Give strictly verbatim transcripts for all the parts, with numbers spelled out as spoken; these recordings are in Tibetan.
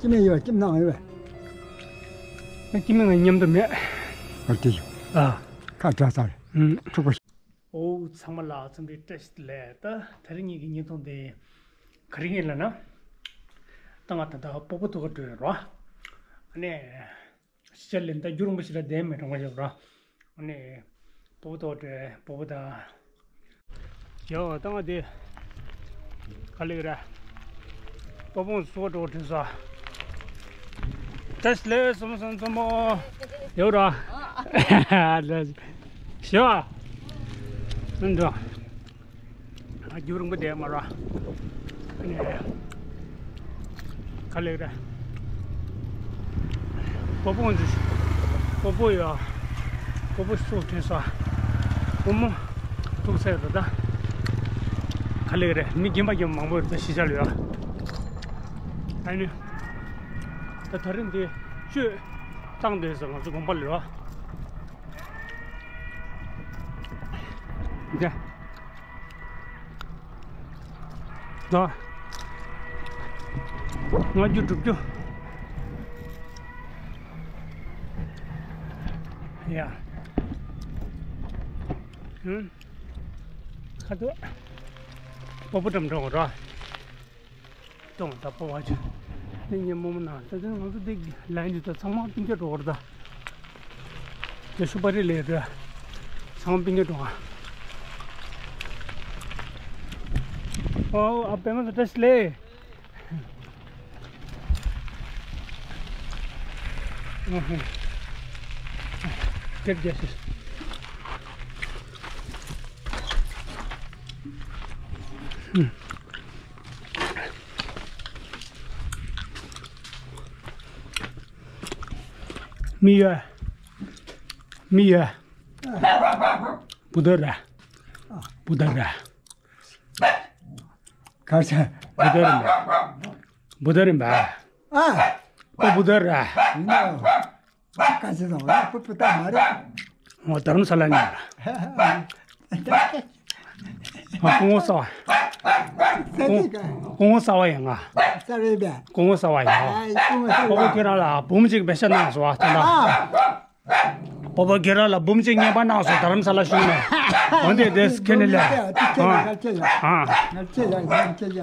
སྐྱེ་དམན་ཡོད། སྐྱེ་དམན་ཡོད། སྐྱེ་དམན་ང་མཉམ་དུ་མེད། ཨ་དེ་ཡོད། ཨ། ཁ་བྲལ་ཚར། ཨུམ། འཁྲུག་པ། ཨོ་ཚང་མ་ལ་འཚམས་འདྲི་བཀྲ་ཤིས་བདེ་ལེགས། ད་དེ་རིང་ངེད་ཀྱི་བརྙན་ཐུང་དེ་ག་རེ་ཡིན་ལབ་ན། ད་ང་ད་ལྟ་སྤོ་བོ་ཐུག་ག་འགྲོ་ཡོད་རོ། ཨ་ནི། ཕྱི་རྒྱལ་ལ་ད་རྒྱུན་རིང་པོ་ཞིག་ལ་བསྡད་མེད་རུང་བ་ཞིག་རོ། ཨ་ནི། སྤོ་བོ་ཐུག་འགྲོ་ཡོད། སྤོ་བོ་དང་། ཡོ། ད་ང་དེ་ག་ལེགས་ར། སྤོ་བོ་སུ་འགྲོ་དྲན་སོ། བཀྲ་ཤིས་བདེ་ལེགས་སོ་སོ་མཚོ་མོ། ཡོད་ར། ལ་ཞོ། ཨ་འགྲོ། ཨ་རྒྱུན་རིང་པོ་བསྡད་མ་ར། ཨ་ནི། ག་ལེགས་ར། སྤོ་བོ་འདི། སྤོ་བོ་ཡོད། སྤོ་བོ་སུ་དྲན་སོང་། སྤོ་མོ་ཐུག་ཚར་ཡོད་ད། ག་ལེགས་རེད། མི་རྒན་པ་རྒན་པ་མང་པོ་ཡོད་ད་གཞིས་ཆགས་ལ་ཡོད། ཨ་ནི། ད་ད་རིང་འདི་གཅོད་བཏང་འདོད་ཟེར་ང་ཚོ་དགོན་པ་ལ་ཡོད། འདི། ལོ། ལྔ་བཅུ་དྲུག་ཅུ། ཡ། ཧུམ། ཁ་ཐུག་སྤོ་བོ་འགྲམ་འགྲོ་འོང་ར། གཏོང་ད་སྤོ་བ་ཆུ། ནི་ཉིན་མོ་མོ་ན་ད་དུང་ང་ཚོ་འདི་ལན་འདི་ད་ཚང་མ་སྤུན་ཀྱག་འགྲོ་བར་ད། དེ་ཤུ་པ་རི་ལས་རེད། ཚང་མ་སྤུན་ཀྱག་འགྲོ་ཨ། ཨོ་ཨ་པད་མ་ཚོ་བཀྲ་ཤིས་བདེ་ལེགས། ཨ་ཧུ། དེབ་རྒྱག་ཤིག་མི་ཡོད། མི་ཡོད། བུ་དོ་ར། བུ་དོ་ར། གར་ཆ། བུ་དོ་རིམ་པ། བུ་དོ་རིམ་པ། ཨ། ཨོ་བུ་དོ་ར། ཡིན་ནོ། ཁ་ཆེ་དང་ཡང་སྤུ་སྤུ་ལྟ་མ་རེད། ངོ་རྡ་རམ་ས་ལ་ནས། ང་སྐུ་ངོ་གསར་བ། ས་ནས་ག་སྐུ་ངོ་གསར་བ་ཡིན་ང་། གསར་རེད་པས། སྐུ་ངོ་གསར་བ་ཡིན་ང་། ཨ་སྐུ་ངོ་གསར་བ། སྤོ་བོ་ཁྱེད་རང་ལ་འབུམ་གཅིག་པེ་ཤ་གནང་སོང་བ་ད་ལྟ། ཨ། སྤོ་བོ་ཁྱེད་རང་ལ་འབུམ་གཅིག་རྔན་པ་གནང་སོང་རྡ་རམ་ས་ལ་གཞུང་ནས། འོན་ཏེ་དེ་ཁྱེད་ནས་ལས། ཨ། ཨ། ང་ཆེ་ཡ་ང་ཆེ་ཡ། ཡ།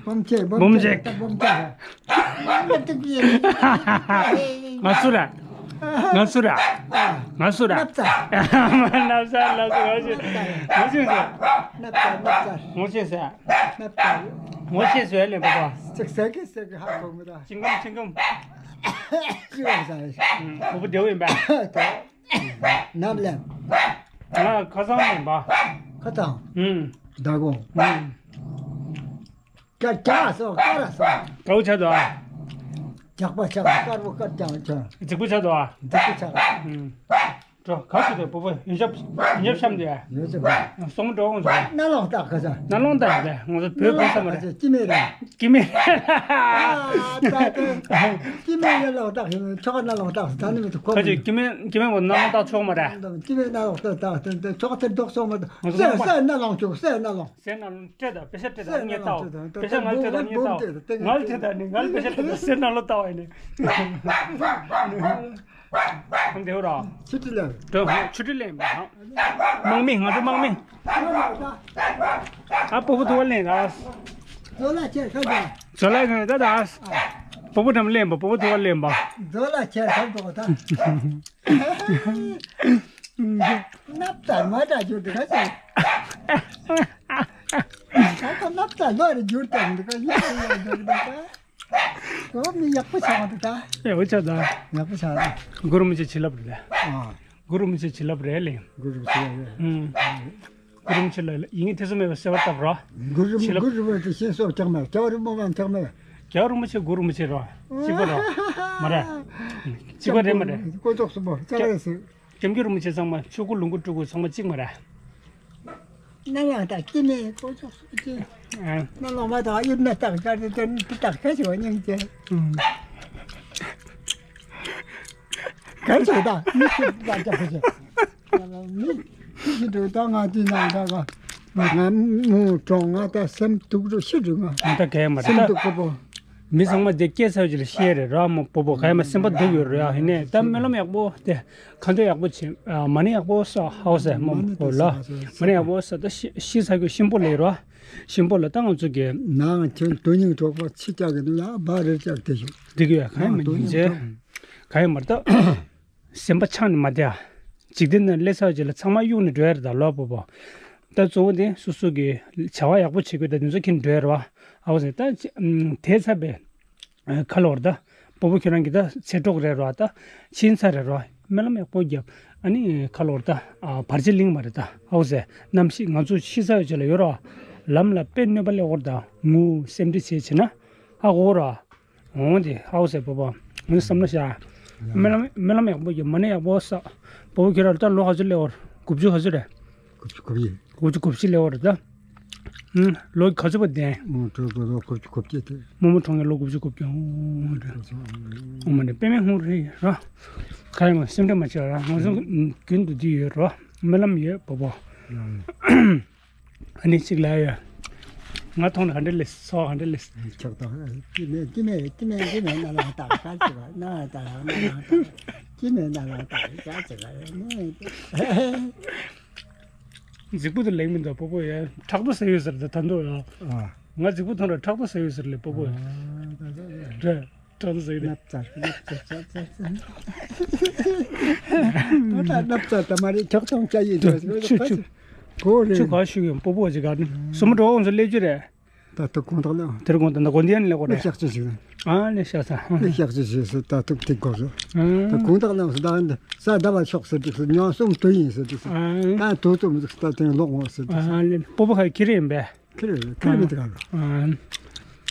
འབུམ་གཅིག་འབུམ་གཅིག་འབུམ་གཅིག་ང་སུ་ར། ང་སུ་ར། ང་སུ་ར། ནབ་ཚ། ནབ་ཚ་ནབ་ཚ་ངོ་ཤེས། ངོ་ཤེས་ཟེར། ནབ་ཚ་ནབ་ཚ། ངོ་ཤེས་ཟེར། ནབ་ཚ། ངོ་ཤེས་ཟེར་ལེན་པ་པ། ཅིག་ཟེར་གི་ཟེར་གི་ཧ་གོ་མི་ད། ཆིང་ཀམ་ཆིང་ཀམ། ཅི་བ་ཟ། ཨུམ། ཁོ་བོ་དེའུ་ཡིན་པ། ནབ་ལེན། ང་ཁ་སང་ཡིན་པ། ཁ་སང་། ཨུམ། ད་གོ། ཨུམ། དཀར་ཀྱང་སོང་དཀར་སོང་། དཀར་པོ་ཆགས་འདུག་ཨ། ཇག་པ་ཆགས་དཀར་པོ་དཀར་ཀྱང་ཆགས། རྫིག་པོ་ཆགས་འདུག་ཨ། རྫིག་པོ་ཆགས། ཨུམ། འགྲོ་ག་ཚོད་དེ་སྤོ་བོ་ཡོན་ཆབ་ཡོན་ཆབ་བཤམས་དེ། ཡོན་ཆབ། སོང་འགྲོ་འོང་ཚོ། རྣ་ལོང་བཏགས་ག་ཚ། རྣ་ལོང་བཏགས་དེ་ང་ཚོ་བོད་གོང་ས་མ་རེད། སྐྱི་མེད་ར། སྐྱི་མེད། སྐྱི་མེད་རྣ་ལོང་བཏགས་ཡོད་ཆོག་རྣ་ལོང་བཏགས་ད་ནི་མི་ཐུབ་ཁོ། ཁ་ཅིག་སྐྱི་མེད་སྐྱི་མེད་པོ་རྣ་ལོང་བཏགས་ཆོག་མ་རེད། སྐྱི་མེད་རྣ་ལོང་བཏགས་ད་ཆོག་དེ་རྡོག་སོང་མ་ད། ང་ཚོ་སེ་སེ་རྣ་ལོང་བཅུག་སེ་རྣ་ལོང་། སེ་རྣ་ལོང་སྤྲད་ད་པེ་ཤ་སྤྲད་ད་ངས་བལྟ་བ། པེ་ཤ་ངལ་སྤྲད་ད་ངས་བལྟ་བ། ངལ་སྤྲད་ད་ནི་ངལ་པེ་ཤ་སྤྲད་ད་སེ་རྣ་ལོང་བལྟ་བ་ཡིན་ནི། ཁང་དེའུ་ར། ཆུ་ཁྲི་ལ། དོ་ཆུ་ཁྲི་ལེན་པ། དམག་མི་ང་ཚོ་དམག་མི། ཨ་སྤོ་བོ་ཐུག་པ་ལེན་ད། ཛོ་ལ་ཁྱེར་ཁ་ད། ཛོ་ལ་ཁྱེར་ད་ད། སྤོ་བོ་དམ་ལེན་པ་སྤོ་བོ་ཐུག་པ་ལེན་པ། ཛོ་ལ་ཁྱེར་ཁ་ད་ད། ནབ་ཚ་མ་འདྲ་རྒྱུ་འདི་ག་ཚོད། ད་ཁོ་ནབ་ཚ་ལོ་རེ་རྒྱུར་དང་འདི་ག་ཡིན་ཡིན་ཡིན་འདུག་ད། ཁོ་མི་ཡག་པོ་ཆགས་འདུག་ད། ཡག་པོ་ཆགས་ད། ཡག་པོ་ཆགས་ད། གུ་རུ་མི་ཆེ་བྱིན་རླབས་རེད། ཨ། གུ་རུ་མི་ཆེ་བྱིན་རླབས་རེད་ལེ། གུ་རུ་མི་ཆེ་རེད། ཨུམ། གུ་རུ་མི་ཆེ་ལ་ཡིན་ཐེ་ཚོམ་མེད་པར་གསོལ་བ་བཏབ་རོགས། གུ་རུ་བྱིན་རླབས། གུ་རུ་མི་ཆེ་ཤིང་སོགས་ཆགས་མེད། རྒྱལ་བ་རིན་པོ་ཆེ་ཆགས་མེད། རྒྱལ་བ་རིན་པོ་ཆེ་གུ་རུ་མི་ཆེ་རོ། གཅིག་པ་རོ། མ་རེད། གཅིག་པ་རེད་མ་རེད། དཀོན་མཆོག་གསུམ་པོ་ལྕགས་རི་སེ། སྐྱབས་མགོན་རིན་པོ་ཆེ་ཚང་མ་ཆོས་སྐུ་ལོངས་སྐུ་སྤྲུལ་སྐུ་ཚང་མ་གཅིག་མ་རེད། རྣ་ལོང་དང་སྐྱེ་མེད་དཀོན་མཆོག་གསུམ་གཅིག་ཨ། རྣ་ལོང་མ་དང་དབྱིབས་སྣ་དག་དཀར་དེ་དེ་དེ་དག་ཁ་ཆེ་བ་སྙིང་རྗེ། ཨུམ། ག་ཆེ་དག་མི་ཤི་དག་ཀྱང་ཁ་ཆེ། མི་ཤི་འགྲོ་དང་ང་དེ་ནང་དག་ག་ང་མོ་གྲོང་ང་དང་སེམས་སྡུག་རུ་ཤི་འགྲོ་ང་། ང་ད་གས་མ་རེད་སེམས་ད། སྡུག་པོ། མི་ཚང་མ་དེ་སྐྱེས་ཚར་རྗེས་ལ་ཤེས་རེད་ར། མོ་སྤོ་བོ་ག་ཡ་མ་སེམས་པ་སྡུག་ཡོད་རེད་ཡ། ཡིན་ནའི་ད་སྨོན་ལམ་ཡག་པོ་དེ་ཁ་འདོན་ཡག་པོ་བྱེད། ཨ། མ་ཎི་ཡག་པོ་བསགས། ཧའོ་ཟེར་མོ་མོ་ལ། མ་ཎི་ཡག་པོ་བསགས། ད་ཤི་ཤི་ཚར་རྒྱུ་གཤིན་པོ་ལས་ར། གཤིན་པོ་ལ་ད་ང་ཚོ་གི་ནང་ཁྱོད་དོན་སྙིང་གྲོགས་པ་ཕྱི་རྒྱལ་གི་ནང་ལ་བ་རེ་རྒྱག་དེ་ཞུ། འགྲིག་ཡོད་ག་ཡ་མ་ཡིན་ཚེ། ག་ཡ་མ་རེད་ད། སེམས་པ་ཆགས་ནས་མ་བསྡད་ཨ། འཇིག་རྟེན་ནང་སླེབས་ཚར་རྗེས་ལ་ཚང་མ་གཡུག་ནས་འགྲོ་ཡ་རེད་ད་ལོ་སྤོ་བོ། ད་གཙོ་བོ་དེ་སོ་སོ་གི་བྱ་བ་ཡག་པོ་བྱེད་དགོས་ད་དེ་ཚོ་ཁྱེར་འགྲོ་ཡ་རེད་བ། ཨའོ་ཟེར་ད་ཅི། ཨམ། དེ་ཚར་བས། ཨ། ཁ་ལོ་རེད་ད། སྤོ་བོ་ཁྱོད་རང་གི་ད་ཚེ་གྲོགས་རེད་རེད་བ་ད། ཕྱིན་ཚར་རེད་རེད་བ། སྨོན་ལམ་ཡག་པོ་རྒྱབ། ཨ་ནི་ཁ་ལོ་རེད་ད། ཨ། བར་ཆད་གླིང་མ་རེད་ད། ཨའོ་ཟེར་ནམ་ཤི་ང་ཚོ་ཤི་ཚར་བའི་རྗེས་ལ་ཡོད་རེད་བ། ལམ་ལ་དཔེ་གནོད་པ་སླེབས་ཡོད་རེད་ད། ངུ་སེམས་ཁྲལ་བྱེད་བྱེད་ན། ཧ་གོ་ར། འོང་དེ་ཧའོ་ཟེར་པོ་པོ། ངས་བསམ་བློ་བཞག་སྨོན་ལམ་སྨོན་ལམ་ཡག་པོ་རྒྱབ། མ་ཎི་ཡག་པོ་བསགས། པོ་པོ་ཁྱོད་རང་ད་ལོ་ག་ཚོད་སླེབས་ཡོད་རེད། དགུ་བཅུ་ག་ཚོད་རེད། དགུ་བཅུ་གོ་བཞི། དགུ་བཅུ་གོ་བཞི་སླེབས་ཡོད་རེད་ད། ཨུམ། ལོ་ག་ཚོད་པ་ལྡན། མོ་གྲོངས་པ་ལོ་དགུ་བཅུ་གོ་བརྒྱད་དེ། རྨོ་མོ་གྲོངས་ཡ་ལོ་དགུ་བཅུ་གོ་བརྒྱད། འོ་རེད། འོ་མ་ནི་པད་མའི་ཧུང་རེད་ར། ག་ཡང་སེམས་ཁྲལ་མ་བྱེད་ར། ང་ཚོ་རྒྱུན་དུ་འདི་ཡོད་ར། སྨོན་ལམ་ཡོད་པོ་པོ། ཨ་ནི་གཅིག་ལ་ཡ། ང་མཐོང་ན་ག་འདྲ་ལེས་སོ་ག་འདྲ་ལེས། ཆགས་སྡང་། ཅི་མེད་ཅི་མེད་ཅི་མེད་ཅི་མེད་ན་ལ་བཏགས་ག་ཅི་བ་ན་ལ་བཏགས་ན་ལ་བཏགས། ཅི་མེད་ན་ལ་བཏགས་ག་ཅི་བ་ན། རྫིག་པོ་དེ་ལེགས་མི་འདུག་པོ་པོ་ཡ། ཕྲག་དོག་ཟེར་ཡོད་ཟེར་ད་ད་འདུག་ཡ། ང་རྫིག་པོ་མཐོང་ར་ཕྲག་དོག་ཟེར་ཡོད་ཟེར་ལེ་པོ་པོ་ཡ། རེད། ཏོག་ཙམ་ཟེར་གི་རེད། ནབ་ཙར་ནབ་ཙར་ཙར་ཙར། ད་ནབ་ཙར་ད་མ་རེད། ཁྱོག་ཐོང་ཅ་ཡིན་ཆུ་ཆུ་ཆུ། གོ་རེད། ཆུ་ག་ཤུགས་ཡོང་པོ་པོ་ཅིག་ག་ནི་སུ་མོ་འགྲོ་འོང་སུ་སླེབས་རྒྱུ་རེད། ད་ཐུག་གུང་ཐག་ལ། དེར་གུང་ཐག་ན་གོ་འདི་ཡན་ལེ་གོ་རེད། ཤག་ཅི་ཞིག་རེད། ཨ་ནི་ཤག་ས་ནི་ཤག་ཅི་ཞིག་སུ་ད་ཐུག་ཐིག་གོ་སུ། ད་གུང་ཐག་ལ་སུ་ད་འདི་ས་ད་བ་ཤོག་སུ་འདུག་སུ་ཉོ་སུམ་དུ་ཡིན་སུ་འདུག་སུ། ད་དུ་དུ་མི་འདུག་སུ་ད་དེ་ལོག་འོང་སུ་འདུག་སུ། ཨ་ནི་པོ་པོ་ཧ་ཁྱི་རེད་ཡིན་པས། ཁྱི་རེད། ཁྱི་རེད་མི་དགའ་རོ། ཨ།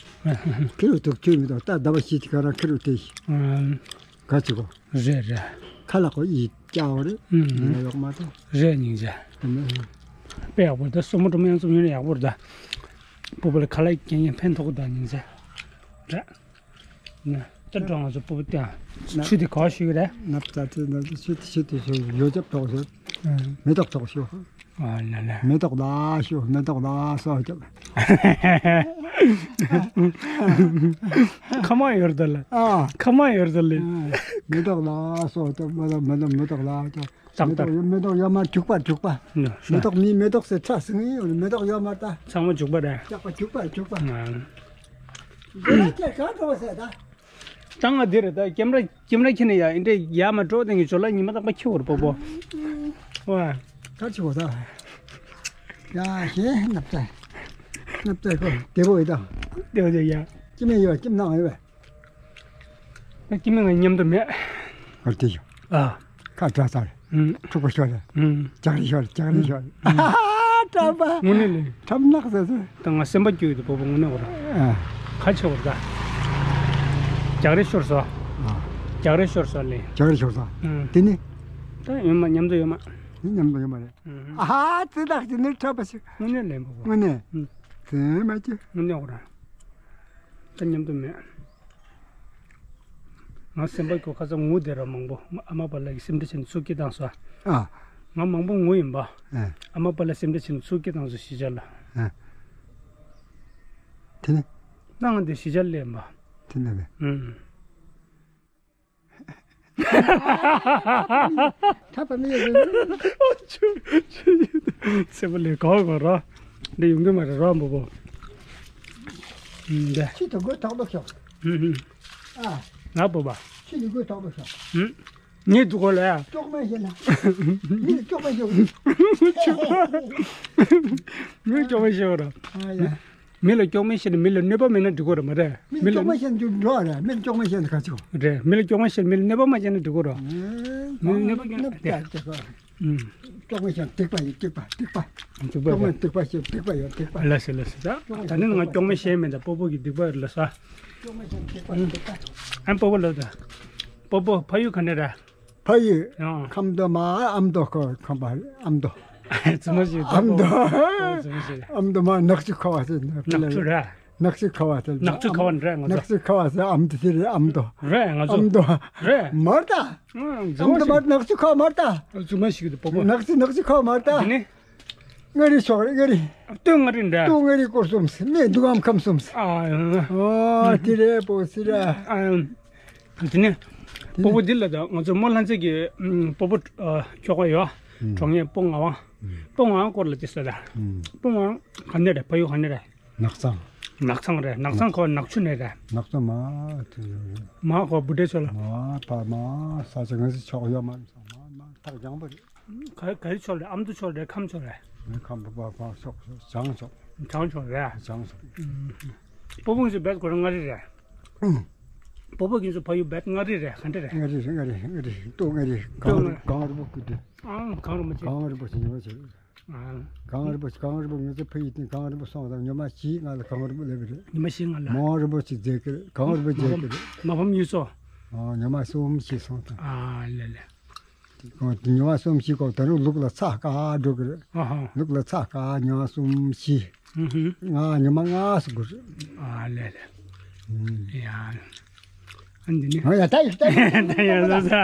ཁྱི་རེད་འདུག་ཁྱི་མི་དགའ། ད་ཟླ་བ་བཞི་དེ་ག་རང་ཁྱི་རེད་དེ། ཨ། ག་ཅི་གོ། རེད་རེད། ཁ་ལག་གོ་ཡི་སྐྱ་བོ་རེད། ཨུམ། ཡོག་མ་ཏོ། རེད་སྙིང་རྗེ། ཨ་ནི། དཔེ་ཡག་པོ་རེད་ད། སོ་མོ་སྒྲོལ་མ་ཡང་རྩོམ་ཡོན་ཡག་པོ་རེད་ད། སྤོ་བོ་ལ་ཁ་ལག་སྐྱེལ་མཁན་ཕན་ཐོགས་ད་སྙིང་རྗེ། རེད། ན་ད་འགྲོ་ང་ཚོ་སྤོ་བོ་ལྟ། ཆུ་དེ་ག་བ་ཞུ་གི་རེད། ནབ་ཙ་ཙི་ནབ་ཙི་ཆུ་དེ་ཆུ་དེ་ཞུ་ཡོ་ཅབ་ཐོག་ཞུ། ཨ། མེ་ཏོག་ཐོག་ཞུ། ཨ་ལ་ལ། མེ་ཏོག་ལ་ཞུ། མེ་ཏོག་ལ་སོགས་ཀྱང་། ཁ་མ་ཡོར་ད་ལ། ཨ། ཁ་མ་ཡོར་ད་ལ། མེ་ཏོག་ལ་སོགས་ཀྱང་མེ་ཏོག་མེ་ཏོག་མེ་ཏོག་ལ་ཀྱང་། ཏག་ཏག། མེ་ཏོག་མེ་ཏོག་ཡོད་མ་བྱུག་པ་བྱུག་པ། ནོ། མེ་ཏོག་མི་མེ་ཏོག་ཟེར་ཁྲ་སིང་ཡོད་མེ་ཏོག་ཡོད་མ་ད། ཚང་མ་བྱུག་པ་རེད། བྱུག་པ་བྱུག་པ་བྱུག་པ། ཨ། འདི་ལ་ཁྱེད་གང་འགྲོ་བ་ཟེར་ད། ད་ང་འདི་རེད་ད། ཀེམ་ར་ཀེམ་ར་ཁྱེར་ནས་ཡ་ཨིན་འདྲས་ཡ་མ་འགྲོ་དེང་གི་ཇོ་ལ་ཉི་མ་རྟག་པ་ཁྱེར་བར་པོ་པོ། ཝ། ག་ཅི་བོ་ད། ཡ་ཞེ་ནབ་ཙ། ནབ་ཙ་ཁོ་དེ་བོ་ཡི་ད། དེ་བོ་དེ་ཡ། ཀེམ་ཡོད་ཀེམ་ནང་ཡོད། ཀེམ་ང་མཉམ་དུ་མེད། ཨར་དེ་ཡོད། ཨ། ཁ་བྲལ་ཚར། ཨུམ། འཁྲུག་པ་ཤོར་རེད། ཨུམ། རྒྱག་རེས་ཤོར་རྒྱག་རེས་ཤོར། ཨ་ཁྲམ་པ། དངོས་གནས་ལེ། ཁྲམ་ནག་ཟེར་ཟེར། ད་ང་སེམས་པ་སྐྱོ་ཡོད་དུ་པོ་པོ་དངོས་གནས་བོར། ཨ། ཁ་ཆེ་བོར་ད། རྒྱག་རེས་ཤོར་སོ། ཨ། རྒྱག་རེས་ཤོར་སོ་ལེ། རྒྱག་རེས་ཤོར་སོ། ཨུམ། དེ་ནི། ད་ཡོད་མ་མཉམ་དུ་ཡོད་མ། ནི་མཉམ་དུ་ཡོད་མ་རེད། ཨུམ། ཨ་ཧ་ཙི་དག་ཅི་ནི་ཁྲམ་པ་ཞིག་དངོས་གནས་ལེ་པོ་པོ། དངོས་གནས། ཨུམ། ཙི་མ་ཅི། དངོས་གནས་བོར། ད་མཉམ་དུ་མེད། ང་སེམས་པ་སྐྱོ་ཁ་སང་ངུ་བསྡད་ར་མང་པོ་ཨ་མ་པ་ལགས་ཀྱི་སེམས་ཁྲལ་བྱས་ནས་ཚུར་སྐྱེལ་བཏང་སོང་། ཨ། ང་མང་པོ་ངུ་ཡིན་པ། ཨ། ཨ་མ་པ་ལགས་སེམས་ཁྲལ་བྱས་ནས་ཚུར་སྐྱེལ་བཏང་སོང་གཞིས་ཆགས་ལ། ཨ། དེ་ནི། ད་ང་འདི་གཞིས་ཆགས་ལ་ཡིན་པ། དེ་ནི་རེད། ཨུམ། ཁྲ་པ་མི་ཡོད་རེད། ཚེ་པོ་ལས་གོ་གོ་ར། འདི་ཡོང་གི་མ་རེད་ར་མོ་པོ། ཨུམ། འདི། ཁྱི་དུ་གོས་ཐོག་ཏུ་ཤོག་ཨུམ་ཨུམ། ཨ། ང་པོ་པ། ཁྱི་དུ་གོས་ཐོག་ཏུ་ཤོག་ཨུམ། ངའི་དུ་གོ་ལ་ཡ། ཅོག་མེ་ཤེ་ན། མི་ལ་ཅོག་མེ་ཤེ། མི་ལ་ཅོག་མེ་ཤེ་བ་ར། ཨ་ཡ། མི་ལ་ཅོག་མེ་ཤེ་ན་མི་ལ་གནོད་པ་མེད་ན་འགྲིག་གོ་ར་མ་རེད། མི་ལ་ཅོག་མེ་ཤེ་ན་འགྲོ་ར། མི་ལ་ཅོག་མེ་ཤེ་ན་ག་ཅོ། རེད། མི་ལ་ཅོག་མེ་ཤེ་ན་མི་ལ་གནོད་པ་མ་བྱས་ན་འགྲིག་གོ་ར། མི་ལ་གནོད་པ་བྱས་ན་འགྲིག་གོ་ར། ཨུམ། ཅོག་མེ་ཤེ་ན་སྡིག་པ་ཡིན་སྡིག་པ་སྡིག་པ། སྡིག་པ་ཅོག་མེ་སྡིག་པ་ཤེ་སྡིག་པ་ཡོད་སྡིག་པ། ལ་སེ་ལ་སེ་ད། ད་ནི་ང་ཅོག་མེ་ཤེ་མེད་ད་པོ་པོ་གི་སྡིག་པ་ལ་ས། ཅོག་མེ་ཤེ་ན་སྡིག་པ་ཡོད་སྡིག་པ། ཨ་པོ་པོ་ལ་ད། པོ་པོ་ཕ་ཡུལ་ག་ནས་ར། ཕ་ཡུལ། ཡང་། ཁམས་མདོ་མ་ཨ་མདོ་ཁོ་ཁམས་པ་ཨ་མདོ། ཙི་མ་ཞིག་ཨ་མདོ། ཙི་མ་ཞིག་ཨ་མདོ་མ་ནག་ཆུ་ཁ་བ་ཟེར་ནག་ཆུ་ར། ནག་ཆུ་ཁ་བ་ཟེར། ནག་ཆུ་ཁ་བ་རེད་ང་ཚོ། ནག་ཆུ་ཁ་བ་ཟེར་ཨ་མདོ་ཟེར་ཨ་མདོ། རེད་ང་ཚོ། ཨ་མདོ། རེད། མར་ད། ཙི་ཨ་མ་མདོ་ཞིག་མར་ནག་ཆུ་ཁ་བ་མར་ད། ཙི་མ་ཞིག་དེ་པོ་པོ། ནག་ཆུ་ནག་ཆུ་ཁ་བ་མར་ད། དེ་ནི། མངའ་རིས་ཕྱོགས་རེད། མངའ་རིས། སྟོད་མངའ་རིས་འདྲ། སྟོད་མངའ་རིས་སྐོར་གསུམ་ཟེར། སྨད་འདུ་ཁམས་ཁམས་གསུམ་ཟེར། ཨ། ཨོ་དེ་རེད་པོ་སི་ར། ཨ། དེ་ནས་སྤོ་བོ་འདི་ལ་ད་ང་ཚོ་མོ་ལྷ་མཛེས་ཀྱི་སྤོ་བོ་ཁྱོ་ག་ཡོད། གྲོང་ཡས་སྤོ་ངག་དབང་། སྤོ་ངག་དབང་སྐོར་ལ་དེ་ཟེར་ད། སྤོ་ངག་དབང་ག་ནས་རེད། ཕ་ཡུལ་ག་ནས་རེད། ནག་ཚང་། ནག་ཚང་རེད། ནག་ཚང་ཁོ་ནག་ཆུ་ནས་རེད། ནག་ཚང་མ་དེ་རེད། མ་ཁོ་བུ་འདྲེ་ཚོ་ལ། མ་ཕ་མ་ས་ཆ་ང་ཚོ་ཕྱོགས་ཡོད་མ་རེད། མ་མ་ཐག་རྒྱང་པ་རེད། ག་ག་རེ་ཕྱོགས་རེད། ཨ་མདོ་ཕྱོགས་རེད། ཁམས་ཕྱོགས་རེད། ཁམས་པ་པ་ཕྱོགས་བྱང་ཕྱོགས། བྱང་ཕྱོགས་རེད། བྱང་ཕྱོགས། སྤོ་བོ་ཚོ་བེད་ཁོ་རང་མངའ་རིས་རེད། སྤོ་བོ་ཁྱེད་ཚོ་ཕ་ཡུལ་བེད་མངའ་རིས་རེད། ག་འདྲ་རེད། མངའ་རིས་རེད། མངའ་རིས་མངའ་རིས། སྟོད་མངའ་རིས། སྟོད་མངའ་རིས། གངས་རི་པོ་ཀུ་དེ། ཨང་གངས་རི་པོ་ཀུ་དེ། ཨང་གངས་རི་པོ་ཆེ་ཉི་མ་ཆེ། ཨ། གངས་རི་པོ་གངས་རི་པོ་ངེད་ཚོ་ཕ་ཡུལ་སྟེང་གངས་རི་པོ་སོང་དང་ཉི་མ་བཞི་ལྔ་ལ་གངས་རི་པོ་སླེབས་པ་རེད། ཉི་མ་བཞི་ལྔ་ལ། མོ་རི་པོ་ཆེ་མཛད་ཀྱི་རེད། གངས་རི་པོ་མཛད་ཀྱི་རེད། མ་ཕམ་གཡུ་མཚོ། ཨ། ཉི་མ་གསུམ་བཞི་སོང་དང་། ཨ་ལེ་ལེ། ཉི་མ་གསུམ་བཞི་གོ་ད་རུང་ལུག་ལ་ཚྭ་དཀར་འགྲོ་གི་རེད། ཨ་ཧ། ལུག་ལ་ཚྭ་དཀར་ཉི་མ་གསུམ་བཞི། ཨུ་ཧུ། ལྔ་ཉི་མ་ལྔ་སུ་དགོས་རེད། ཨ་ལེ་ལེ། ཨུམ། ཡ། ཨ་འདི་ནི། ཨ་ཡ་ད་ཡིག་ད་ཡིག་ད་ཡ་ད་ད།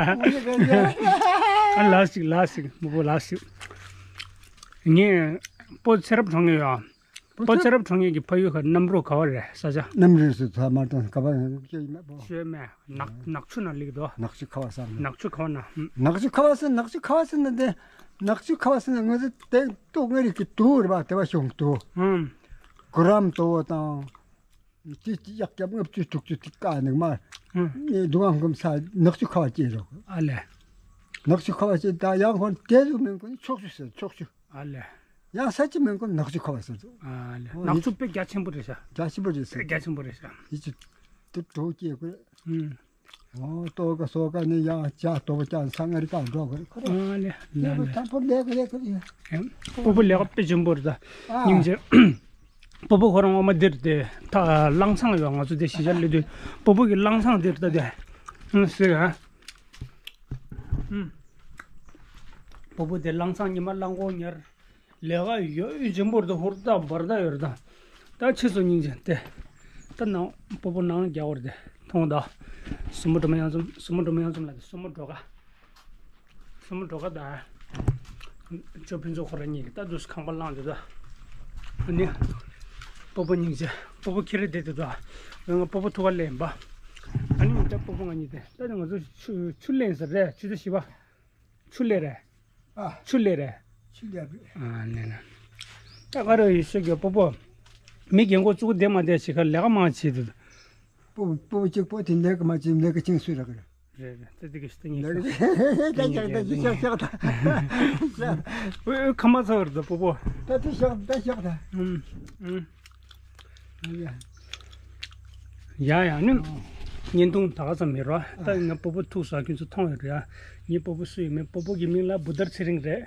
ཨ་ལགས་ཤིག་ལགས་ཤིག་མུ་གོ་ལགས་ཤིག་ངས་སྤོ་ཚེ་རབས་གྲོང་ཡོད་ཨ། སྤོ་ཚེ་རབས་གྲོང་ཡོད་ཀྱི་ཕ་ཡུལ་ཁ་གནམ་རོ་ག་བ་རེད་ས་ཆ། གནམ་རོ་སུ་ཚ་མ་དང་ག་བ་ཡང་ཤེས་མེད་པོ། ཤེས་མེད། ནག་ནག་ཆུ་ན་ལིག་དོ། ནག་ཆུ་ཁ་བ་ས་ན། ནག་ཆུ་ཁ་བ་ན། ནག་ཆུ་ཁ་བ་ས་ནག་ཆུ་ཁ་བ་ས་ན་དེ། ནག་ཆུ་ཁ་བ་ས་ན་ང་ཚོ་དེ་སྟོད་མངའ་རིས་ཀྱི་དུ་རེད་པ་དེ་བ་ཤོང་དུ། ཨུམ། གུ་རམ་དོ་དང་། དེ་དེ་ཡག་སྐྱབས་ལྔ་བཅུ་དྲུག་ཅུ་དེ་ཀ་ནས་མར། ཨུམ། ནས་སྡུག་ངམ་སྐམ་ས་ནག་ཆུ་ཁ་བ་སྐྱེས་རོགས། ཨ་ལས། ནག་ཆུ་ཁ་བ་སྐྱེས་ད་ཡང་ཁོང་དེ་ཚོ་མིང་ཁོ་ནི་ཕྱོགས་ཆུ་ཟེར་ཕྱོགས་ཆུ། ཨ་ལས། ཡང་ས་ཆུ་མིང་ཁོ་ནག་ཆུ་ཁ་བ་ཟེར་ཚོ། ཨ་ལས། ཨོ་ནག་ཆུ་དཔེ་རྒྱ་ཆེན་པོ་རེད་ཤག་རྒྱ་ཆེན་པོ་རེད་ཟེར། རྒྱ་ཆེན་པོ་རེད་ཤག་ཡིད་ཆུ་དེ་གྲོགས་སྐྱེས་དགོས། ཨུམ། ཨོ་ལྟོ་ག་སོ་ག་ནི་ཡང་ཇ་ལྟོ་བ་ཅང་ས་ངར་གང་འགྲོ་གི་རེད་ཁོ་རེ། ཨ་ལེ་ལེ་ལེ། ཐང་པོ་ལེགས་ལེགས་ཀྱི་རེད། སྤོ་བོ་ལས་ཀ་དཔེ་ཆེན་པོ་རེད་ད། ཨ། སྙིང་རྗེ། སྤོ་བོ་ཁོ་རང་འོ་མ་འདིར་དེ་ད་གླང་ཚང་ཡོད། ང་ཚོ་དེ་གཞིས་ཆགས་སླེབས་དུས་སྤོ་བོ་གི་གླང་ཚང་འདིར་ད་དེ། ཨུམ་ཟེར་ཨ། ཨུམ། སྤོ་བོ་དེ་གླང་ཚང་ཉི་མ་གླང་གོག་ཉར། ལས་ཀ་ཡོད་ཡོད་ཆེན་པོ་རེད་ད། ཧུར་ཐག་འབར་ཐག་ཡོད་རེད་ད། ད་ཕྱི་སོ་སྙིང་རྗེ་དེ། ད་ནང་སྤོ་བོ་ནང་རྒྱག་བར་དེ་མཐོང་ད། སྲུ་མོ་སྒྲོལ་མ་གཡང་འཛོམས། སྲུ་མོ་སྒྲོལ་མ་གཡང་འཛོམས་ལ་དེ་སྲུ་མོ་སྒྲོལ་དཀར། སྲུ་མོ་སྒྲོལ་དཀར་ད། ཅོ་ཕུན་ཚོགས་ཁོ་རང་གཉིས་ཀྱིས་ད་དུས་སུ་ཁང་པ་བླངས་འདུག་ད། ཨ་ནི། སྤོ་བོ་སྙིང་རྗེ། སྤོ་བོ་ཁྱེད་རེ་བསྡད་དེ་ད། ང་སྤོ་བོ་ཐུག་ག་ལེན་པ། ཨ་ནི་ད་སྤོ་བོ་ང་གཉིས་དེ་ད་ང་ཚོ་ཆུ་ཆུ་ལེན་ཟེར་རེད་ཆུ་ཚོད་བཞི་པ། ཆུ་ལས་རེད། ཨ། ཆུ་ལས་རེད། ཆུ་ལས་རེད། ཨ་ནས་ན། ད་ག་རེ་ཡོད་ཤོད་གི་སྤོ་བོ། མི་རྒན་གོག་བཙུགས་བསྡད་མ་བསྡད་ཞིག་ག་ལས་ཀ་མང་བྱེད་དུ། སྤོ་བོ་སྤོ་བོ་གཅིག་པོ་དེ་ལས་ཀ་མ་བྱེད་ལས་ཀ་ཅིང་སུ་རག་རེད། རེད་རེད་ད་དེ་གི་ཤི་ད་ཉིད་ལས་ཀ་ད་ཅིག་ཤག་ཤག་ད། ཨོ་ཨོ་ཁ་མ་ཚ་བར་ད་སྤོ་བོ། ད་དེ་ཤག་ད་ཤག་ད། ཨུམ་ཨུམ། ཡ་ཡ་ནི། བརྙན་ཐུང་ད་ག་ཙམ་མེད་རོ། ད་ཡིན་ན་སྤོ་བོ་ཐུག་ས་ཁྱོད་ཚོ་མཐོང་ཡོད་རེད་ཡ། ངའི་སྤོ་བོ་སུ་ཡིན་མིན། སྤོ་བོ་གི་མིང་ལ་བུ་དར་ཚེ་རིང་རེད།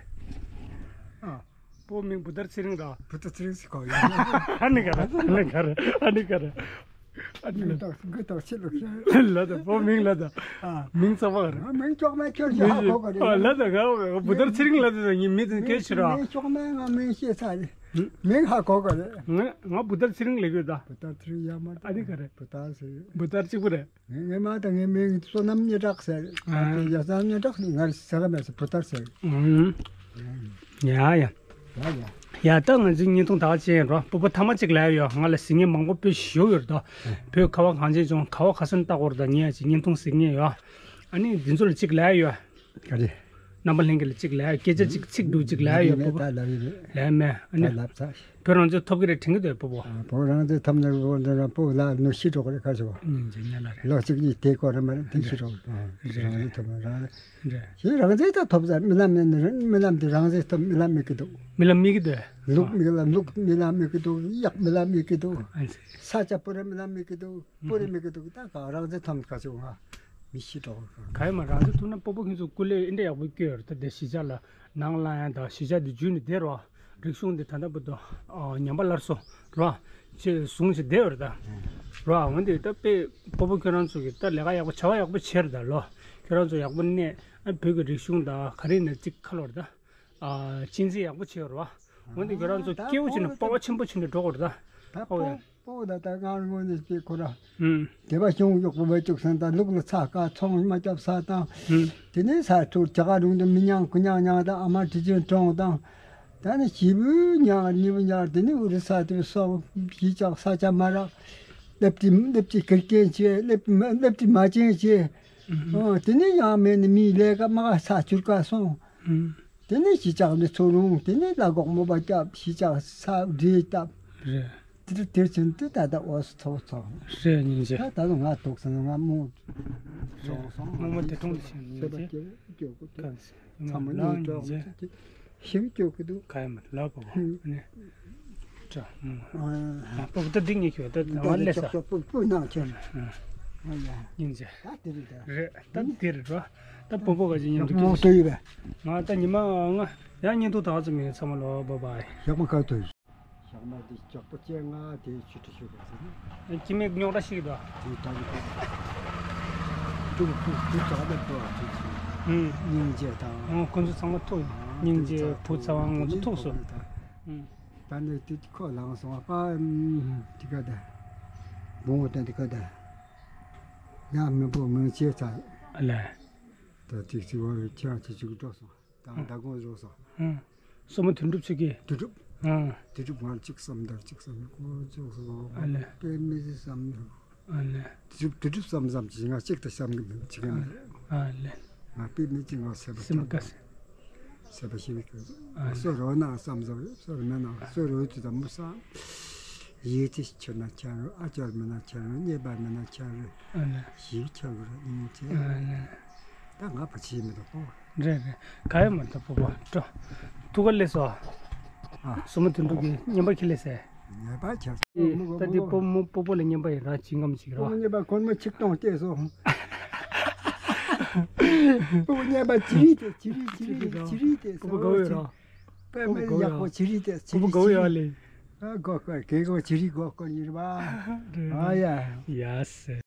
ཨ། སྤོ་བོ་མིང་བུ་དར་ཚེ་རིང་ར། བུ་དར་ཚེ་རིང་ཟེར་གོ་ཡ། ཨ་ནི་ག་རེ་ཨ་ནི་ག་རེ་ཨ་ནི་ག་རེ། ཨ་ནི་མིང་དག་མིང་དག་ཆེ་ལོ་ཁྱེད། ལ་དང་སྤོ་བོ་མིང་ལ་དང་། ཨ། མིང་ཙམ་པ་ག་རེ། ཨ་མིང་ཅོག་མེད་ཁྱོད་ཤེས་ཧ་གོ་ག་རེ། ཨ་ལ་དང་ག་བུ་དར་ཚེ་རིང་ལ་དང་ངའི་མི་དང་སྐད་ཆེ་ར། མིང་ཅོག་མེད་ང་མིང་ཤེས་ཚར་རེད། མིང་ཧ་གོ་ག་རེ། ང་ང་བུ་དར་ཚེ་རིང་ལབ་ཡོད་ད། བུ་དར་ཚེ་རིང་ཡ་མ་ཨ་ནི་ག་རེ། བུ་དར་ཟེར། བུ་དར་གཅིག་པུ་རེད། ངའི་མ་དང་ངའི་མིང་བསོད་ནམས་སྙན་གྲགས་ཟེར། ཨ། ཡ་བསོད་ནམས་སྙན་གྲགས་ནི་ང་ཟེར་ག་མེད་ཟེར་བུ་དར་ཟེར། ཨུམ། ཡ་ཡ། ཡ་ཡ། ཡ་ད་ང་ཚོའི་བརྙན་ཐུང་ད་ག་ཅན་རོ། སྤོ་བོ་ཐ་མ་གཅིག་ལབ་ཡོད། ང་ལ་གཟིགས་མཁན་མང་པོ་དཔེ་ཞེ་པོ་ཡོད་རེད་དོ། བོད་ཁ་བ་གངས་ཅན་ལྗོངས་ཁ་བ་ཁ་སང་ལྟ་སྐོར་དང་ངས་ཅིག་བརྙན་ཐུང་གཟིགས་མཁན་ཡོད། ཨ་ནི་འདི་ཚོ་ལ་གཅིག་ལབ་ཡོད། ག་རེ། རྣམ་པ་ལྷན་རྒྱས་ལ་གཅིག་ལབ་ཡ། སྐད་ཆ་གཅིག་ཚིག་འབྲུ་གཅིག་ལབ་ཡ་ཡོད་པོ། ད་ལབ་ཡོད་རེད། ལབ་མེད་ཨ་ནི། ད་ལབ་ཚར། བོད་རང་བཙན་ཐོབ་ཀྱི་རེད་དྲན་གྱི་འདུག་སྤོ་བོ། ཨ། བོད་རང་བཙན་ཐོབ་ན་བོད་འདི་རང་སྤོ་བོ་ལ་ནུ་ཤི་འགྲོ་གི་རེད་ཁ་ཆེ་བ། སྙིང་རྗེ་ཉེ་ལ་རེད། ལོ་གཅིག་གཉིས་དེ་སྐོར་རེད་མ་རེད་དེ་ཤི་འགྲོ་གི་རེད། རང་བཙན་ཐོབ་ན་རང་རེད། ཞེས་རང་བཙན་ད་ཐོབ་ས་རྨི་ལམ་ནས་རྨི་ལམ་དེ་རང་བཙན་ཐོབ་རྨི་ལམ་མེད་ཀྱི་འདུག་རྨི་ལམ་མེད་ཀྱི་འདུག་ལུག་རྨི་ལམ་ལུག་རྨི་ལམ་མེད་ཀྱི་འདུག་གཡག་རྨི་ལམ་མེད་ཀྱི་འདུག་ཨ་ཙི། ས་ཆ་པོ་ར་རྨི་ལམ་མེད་ཀྱི་འདུག་སྤོ་རེ་མི་གི་འདུག་ད་ག་རང་བཙན་ཐོབ་ཁ་ཆེ་ང་མི་ཤི་འགྲོ་གི། ག་ཡི་མ་རང་བཙན་ཐོབ་ན་སྤོ་བོ་ཁྱེད་ཚོ་སྐུ་ལས་ཨེ་འདྲ་ཡག་པོ་སྐྱོ་ཡོད་རེད། ད་དེ་གཞིས་ཆགས་ལ་ནང་ལ་ཡང་ད་གཞིས་ཆགས་དེ་བརྒྱུད་ནས་བསྡད་རོགས། རིག་གཞུང་དེ་ད་ལྟ་བར་དུ་ཨ་ཉམས་པ་སླར་གསོ་རོགས་བྱས་བཟུང་བྱས་བསྡད་ཡོད་རེད་ད། རོགས་འོན་ཏེ་ད་དཔེ་སྤོ་བོ་ཁྱོད་རང་ཚོ་གི་ད་ལས་ཀ་ཡག་པོ་བྱ་བ་ཡག་པོ་བྱས་རེད་ད་ལོ། ཁྱོད་རང་ཚོ་ཡག་པོ་གནས་ཨ་བོད་ཀྱི་རིག་གཞུང་དང་ག་རེ་ནས་ཅིག་ཁ་ལོ་རེད་ད། ཨ་གཅེས་འཛིན་ཡག་པོ་བྱས་ཡོད་རེད་བ། འོན་ཏེ་ཁྱོད་རང་ཚོ་ད་སྐྱེ་བོ་བྱས་ནས་སྤོབས་པ་ཆེན་པོ་བྱས་ནས་འགྲོ་དགོས་རེད་ད། ད་ཨོ་ཡ། སྤོ་བོ་ད་ལྟ་ང་རང་ངོས་ནས་སྐྱེ་ཁོ་ར། ཨུམ། སྡེ་པ་གཞུང་གཡོག་པོ་བས་བཅུག་སོང་ད་ལུག་ལ་ཚྭ་དཀར་ཚོང་མ་རྒྱབ་ས་དང་། ཨུམ། དེ་ནས་ས་ཐུར་ཇ་ག་རུང་དུ་མི་ཉང་ཁུ་ཉང་ཉང་དང་ཨ་མ་དྲི་ཆེན་གྲོང་དང་། ད་ནི་བྱིས་པའི་ཉག་ཉི་མ་ཉག་དེ་ནི་འུ་རུ་ས་དེ་སོང་གཞིས་ཆགས་ས་ཆ་མ་རག་སླེབས་དུས་སླེབས་དུས་གར་རྐྱེན་བྱས། སླེབས་སླེབས་དུས་མ་བྱན་བྱས། ཨོ་དེ་ནི་ཡང་མེད་ནི་མིའི་ལས་ཀ་མ་ག་ས་བཅུར་ཀ་སོང་། དེ་ནི་གཞིས་ཆགས་ནི་ཚུར་རུང་དེ་ནི་གླ་གོག་མོ་པ་བརྒྱབ། གཞིས་ཆགས་ས་འདྲེས་བཏབ། རེད། དེ་དེར་ཕྱིན་དུས་ད་ལྟ་འོ་སོ་ཚོགས་ཚོགས། རེད་སྙིང་རྗེ། ད་ད་དུང་ང་འདུག་སོང་ང་མོ། རེད། སོང་སོང་། རྨོ་མོ་དེ་གྲོངས་ཤིང་སེམས་པ་སྐྱོ་སྐྱོ་གི་འདུག་ཚང་མ་གཉིད་དྲོགས་མི་ཚེ་ཞིམ་སྐྱོ་གི་འདུག་ག་ཡ་མ་ལབ་པ་བོ་ནི། ཅོ། ཨ་པོ་ད་འདི་ངས་ཁྱོད་ད་ང་ལས་ས། པོ་པོ་ནང་ཁྱེར། ཨ་ཡ། སྙིང་རྗེ། ད་དེ་རེད་ད། རེད་ད་དེ་རེད་རོ། ད་པོ་པོ་ག་ཅིག་མཉམ་དུ་ངོ་ཐུག་ཡོད་པས། ང་ད་ཉི་མ་ང་ཡང་བརྙན་ཐུང་དག་ཙམ་ཡོད། ཚང་མ་ལོ་བ་བ་ཡི། ཞག་མ་ག་ཐུག་ཞག་མ་འདི་ལྕགས་པོ་བཅས་ང་དེ་ཆུ་ཁྲི་ཤོད་པ་ཟེར་ན། སྐྱེ་དམན་རྙོག་དྲ་ཞིག་འདུག་དེ་ད་ནི་ཁོ་ཐུག་ཐུག་ཐུག་ཙག་ལ་ཐུག་ཨ་ཐུག་ཅིག་ཨུམ། སྙིང་རྗེ་དང་། ཨོ་ཁོ་ཚོ་ཚང་མ་ཐུག་ཨ་སྙིང་རྗེ་བུ་ཚ་བ་ང་ཚོ་ཐུག་སོང་། ཨུམ། ད་ནི་དེ་ཁོ་ལངས་སོང་ཨ་པ། ཨུམ། དེ་ག་ད་བུ་མོ་དང་དེ་ག་ད་ཡང་མི་བུ་མིང་ཆེ་ཚ། ཨ་ལས། ད་ཅིག་ཅིག་བ་ཁྱེད་ཅིག་ཅིག་འགྲོ་སོང་། དང་ཟླ་གོང་རོགས་སོ། ཨང་། སོ་མ་དོན་གྲུབ་ཚུགས་ཀྱི། དོན་གྲུབ། ཨང་། དོན་གྲུབ་ང་གཅིག་བསམ་དར་གཅིག་བསམ་ནས་ཀོ་ཅོག་སོ། ཨ་ལེ། དཔེ་མི་སྲིད་བསམ་ནས། ཨ་ལེ། དོན་གྲུབ་དོན་གྲུབ་བསམ་བསམ་གྱིས་ང་གཅིག་ཏུ་བསམ་གི་མེད་ཅིག་གི་མེད། ཨ་ལེ། ང་དཔེ་མི་གཅིག་ང་སེམས་པ་སེམས་པ་དཀའ་སེ། སེམས་པ་ཞི་བའི་ཀི། ཨ་ལེ། སོ་རོ་ན་བསམ་བསམ་སོ་རོ་མེད་ན་སོ་རོ་དུ་དང་མི་བསམ། ཡིད་ཆེས་ཆེ་ན་ཆ་རུ་ཨ་ཅར་མེད་ན་ཆ་རུ་རྙེད་པ་མེད་ན་ཆ་རུ། ཨ་ལེ། ཞིབ་ཆ་རུ་ར་ཉིན་ཆེ། ཨ་ལེ། ད་ང་བ་ཆེ་མི་འདུག་གོ། རེད་རེད། ག་ཡ་མ་ཐོབ་པོ་པོ་སྤྲོ། ཐུགས་ཀ་ལས་སོ། ཨ། སོ་མ་དོན་གྲུབ་ཀྱི་བརྙན་པར་ཁྱེར་ལས་སེ། ཉེས་པ་ཆགས། ཨེ། ད་འདི་པོ་མོ་པོ་པོ་ལ་བརྙན་པར་ཡིན་ར་ཅི་ངམ་ཅིག་ར། པོ་པོ་བརྙན་པར་ཁོར་མོ་ཆིག་སྟོང་སྟེར་སོང་། པོ་པོ་བརྙན་པར་ཅི་རིགས་ཏེ་ཅི་རིགས་ཅི་རིགས་ཅི་རིགས་ཏེ་པོ་པོ་དགའ་བོ་ཡོད་ར། པོ་པོ་དགའ་བོ་ཡོད་ར། ཡག་པོ་ཅི་རིགས་ཏེ་ཅི་རིགས་པོ་པོ་དགའ་བོ་ཡོད་ར་ལེ། ཨ་གོ་གོ་གེ་གོ་ཅི་རིགས་གོ་གོ་ཡིན་ར། ཨ་ཡ། ཡ་སེ།